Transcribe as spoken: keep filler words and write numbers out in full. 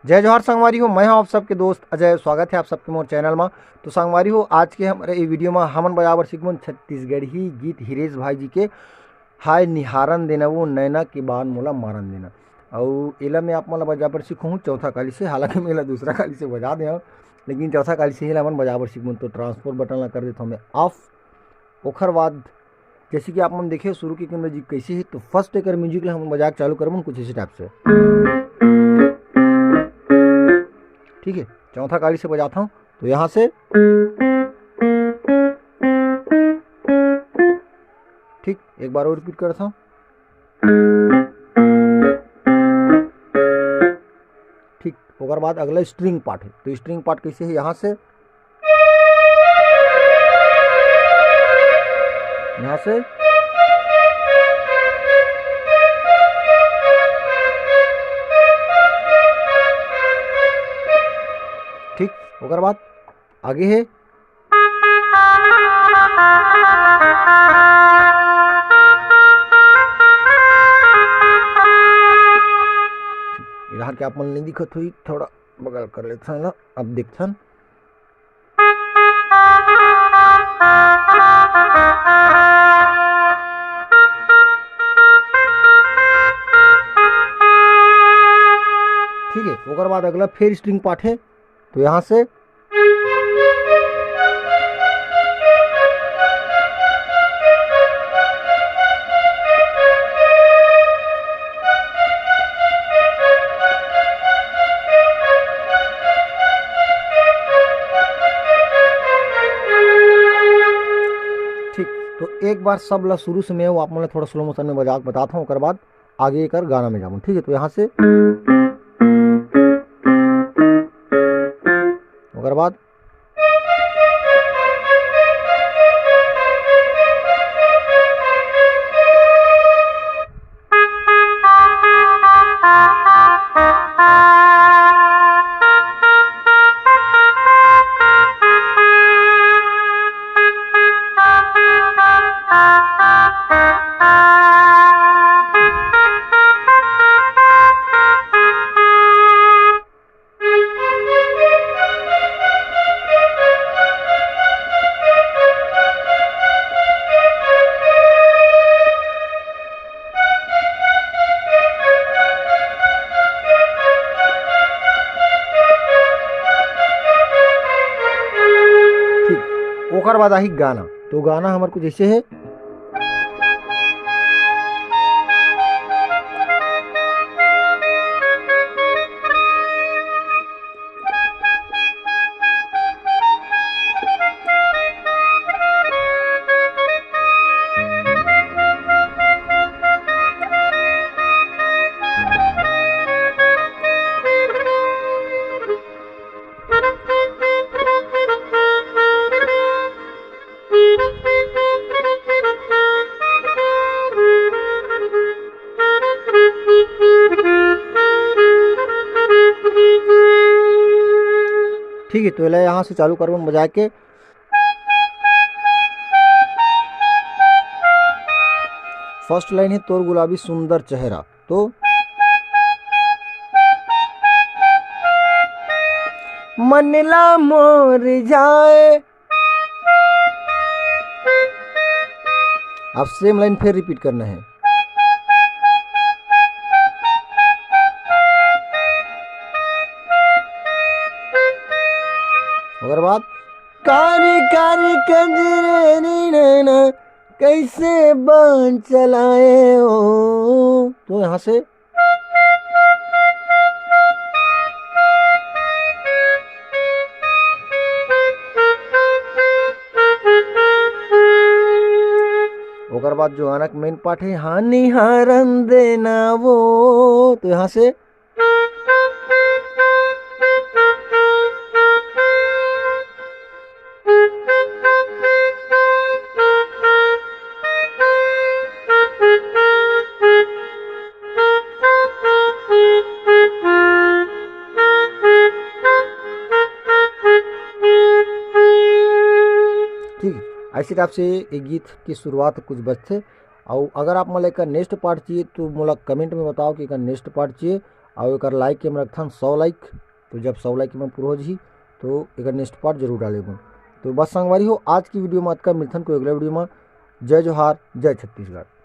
जय जोहार संगवारी हो, मैं हूं आप सबके दोस्त अजय। स्वागत है आप सबके मोर चैनल मा। तो संगवारी हो, आज के हमरे ये वीडियो मा हमन बजाबर सीखबन छत्तीसगढ़ी गीत हिरेश भाई जी के, हाय निहारन देना वो नैना के बान मोला मारन देना। अउ एला मैं आप मन ला बजाबर सिखोहूँ चौथा काली से, हालांकि मैं एला दूसरा काली से बजा दे हव, लेकिन चौथा काली से ही ला हमन बजाबर सीखबन। तो ट्रांसफर बटन ला कर देथव मैं ऑफ। ओखर बाद जैसे कि आप मन देखे शुरू के म्यूजिक कैसे है, तो फर्स्ट एकर म्यूजिक ला हम बजा के चालू करबन कुछ इसी टाइप से। ठीक है, चौथा काली से बजाता हूँ। तो यहाँ से ठीक एक बार और रिपीट करता हूँ। ठीक, ओकर बाद अगला स्ट्रिंग पार्ट है। तो स्ट्रिंग पार्ट कैसे है? यहाँ से, यहाँ से, ठीक, ओकर बाद आगे है। इधर के आप मन नहीं दिखत हुई, थोड़ा बगल कर लेथन ला, अब देखथन। ठीक है, ओकर बाद अगला फिर स्ट्रिंग पार्ट है। तो यहाँ से ठीक, तो एक बार सब ला शुरू से मैं वो आप मन ला थोड़ा स्लो मोशन में बजा के बताता हूँ, ओकर बाद आगे एकर गाना में जाबो। ठीक है, तो यहाँ से ओकर बाद ठीक, ओकर बाद आही गाना। तो गाना हमर कुछ ऐसे है। ठीक है, तो एला यहाँ से चालू करबो बजा के। फर्स्ट लाइन है तोर गुलाबी सुंदर चेहरा, तो मन ला मोर जाए। अब सेम लाइन फिर रिपीट करना है। ओकर बाद कारी कारी कजरेरी नैना कैसे बान चलाए हो। तो यहाँ से ओकर बाद जो आनक मेन पार्ट है, हाँ निहारन देना वो, तो यहाँ से ऐसे टाइप से ये गीत की शुरुआत कुछ बजथे। और अगर आप मन ला एकर नेक्स्ट पार्ट चाहिए तो मोला कमेंट में बताओ कि एकर नेक्स्ट पार्ट चाहिए। और एकर लाइक के हम रखथन सौ लाइक, तो जब सौ लाइक में पूरा हो जाही तो एकर नेक्स्ट पार्ट जरूर डालेबो। तो बस संगवारी हो, आज की वीडियो में अतका, मिलथन कोई अगला वीडियो में। जय जोहार, जय छत्तीसगढ़।